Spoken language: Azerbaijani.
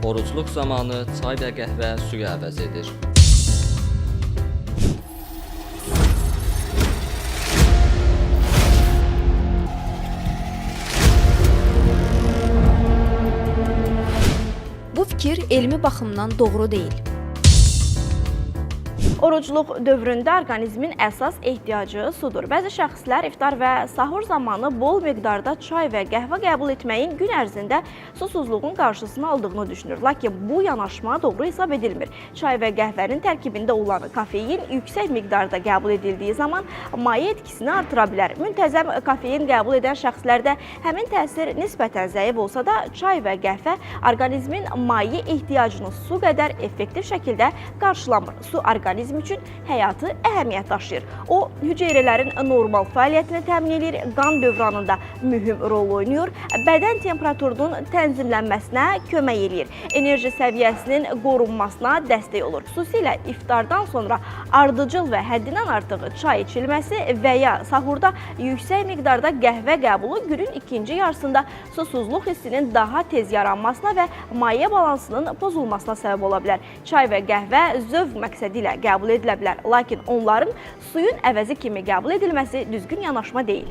Orucluq zamanı çay və qəhvə suyu əvəz edir. Bu fikir elmi baxımdan doğru deyil. Orucluq dövründə orqanizmin əsas ehtiyacı sudur. Bəzi şəxslər iftar və sahur zamanı bol miqdarda çay və qəhvə qəbul etməyin gün ərzində susuzluğun qarşısını aldığını düşünür. Lakin bu yanaşma doğru hesab edilmir. Çay və qəhvənin tərkibində olan kofein yüksək miqdarda qəbul edildiyi zaman maye etkisini artıra bilər. Müntəzəm kofein qəbul edən şəxslərdə həmin təsir nisbətən zəif olsa da, çay və qəhvə orqanizmin maye ehtiyacını su qədər effektiv şəkildə qarşılamır. Su orqanizm üçün həyati əhəmiyyət daşıyır. O, hüceyrələrin normal fəaliyyətini təmin edir, qan dövranında mühüm rol oynayır, bədən temperaturunun tənzimlənməsinə kömək eləyir, enerji səviyyəsinin qorunmasına dəstək olur. Xüsusilə iftardan sonra ardıcıl və həddindən artıq çay içilməsi və ya sahurda yüksək miqdarda qəhvə qəbulu günün ikinci yarısında susuzluq hissinin daha tez yaranmasına və maye balansının pozulmasına səbəb ola bilər. Çay və qəhvə zövq məqsədi ilə qəbul edilə bilər, lakin onların suyun əvəzi kimi qəbul edilməsi düzgün yanaşma deyil.